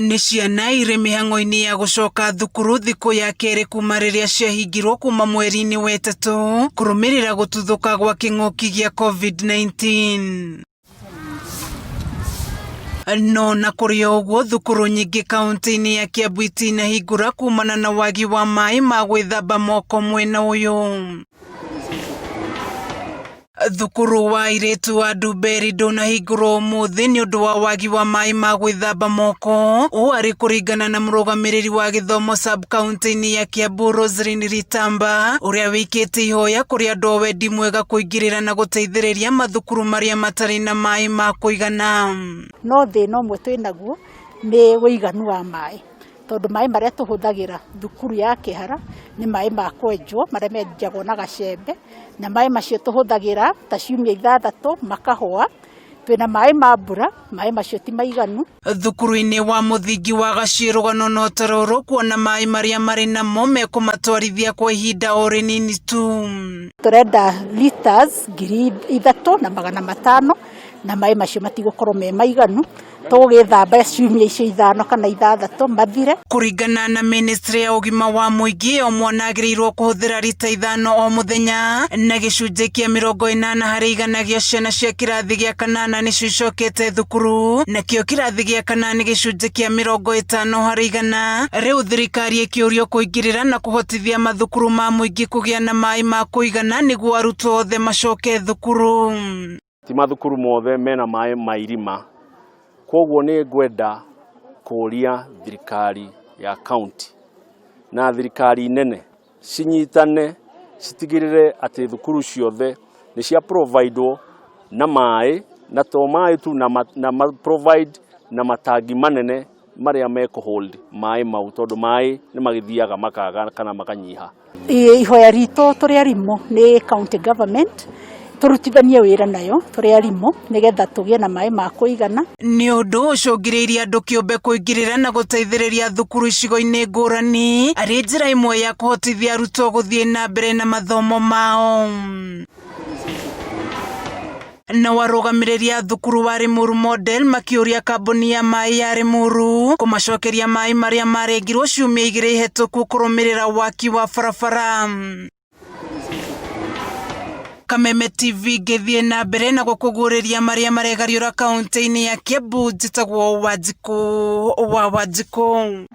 Nĩ ciana irĩ mĩhang'o-inĩ ya gũcoka thukuru thikũ ya kerĩ kuma rĩrĩa ciahingirwo kuma mweri-inĩ wa ĩtatũ kũrũmĩrĩra gũtuthũka gwa kĩng'ũki gĩa COVID-19. No na kũrĩ o ũguo, thukuru nyingĩ kaunti-inĩ ya Kiambu itinahingũra kumana na wagi wa maĩ ma gwĩthamba moko mwena ũyũ. Thukuru wa airĩtu wa Ndumberi ndũnahingũrwo ũmũthĩ nĩ ũndũ wa wagi wa maĩ ma gwĩthamba moko. Ũũ arĩ kũringana na mũrũgamĩrĩri wa gĩthomo sub kaunti-inĩ ya Kiambu Roselyn Ritamba, ũrĩa wĩkĩte ihoya kũrĩ andũ a wendi mwega kũingĩrĩra na gũteithĩrĩria mathukuru marĩa matarĩ na maĩ ma kũigana. No thĩna ũmwe twĩ naguo nĩ ũiganu wa maĩ, tondũ maĩ marĩa tũhũthagĩra thukuru ya Kĩhara nĩ maĩ ma kwenjwo marĩa menjagwo na gacembe, na maĩ macio tũhũthagĩra ta ciumia 6 makahũa. Twĩna maĩ ma mbura, maĩ macio ti maiganu. Thukuru-inĩ wa mũthingi wa Gaciĩ rũgano no ta rũrũ, kuona maĩ marĩa marĩ namo mekũmatwarithia kwa ihinda o rĩnini tu. Tũrenda litres 3500, na maĩ macio matigũkorwo me maiganu, tũgũgĩthamba ciumia icio 5 kana 6 mathire. Kũringana na ministry ya ũgima wa mũingĩ, o mwana agĩrĩirwo kũhũthĩra rita 5 o mũthenya, na gĩcunjĩ kĩa 80% gĩa ciana cia kĩrathi gĩa kanana nĩcio icokete thukuru, nakĩo kĩrathi gĩa kana nĩ gĩcunjĩ kĩa 50%. Rĩu thirikari ĩkĩũrio kũingĩrĩra na kũhotithia mathukuru ma mũingĩ kũgĩa na maĩ ma kũigana nĩguo arutwo othe macoke thukuru. Ti mathukuru mothe mena maĩ ma irima, koguo nĩ ngwenda kũria thirikari ya county na thirikari nene cinyitane citigĩrĩre atĩ thukuru ciothe nĩ cia providewo na maĩ, na to maĩ tu, na ma provide na matangi manene marĩa mekũ hold maĩ mau, tondũ maĩ nĩ magĩthiaga makaga kana makanyiha. Ihoya ritũ tũrĩ arimũ nĩ county government tũrutithanie wĩra nayo tũrĩ arimũ nĩgetha tũgĩe na maĩ ma kũigana. Nĩ ũndũ ũcũngĩrĩirie andũ kĩũmbe kũingĩrĩra na gũteithĩrĩria thukuru icigo-inĩ ngũrani arĩ njĩra ĩmwe ya kũhotithia arutwo gũthiĩ na mbere na mathomo mao. Na warũgamĩrĩri a thukuru wa Limuru Model makĩũria kambuni ya maĩ ya Limuru kũmacokeria maĩ marĩa marengirwo ciumia 2 hetũku kũrũmĩrĩra waki wa barabara. Kameme TV ngĩthiĩ na mbere na gũkũguũrĩria marĩa maregariũra kaunti-inĩ ya Kiambu. Njĩtagwo Wanjikũ wa Wanjikũ.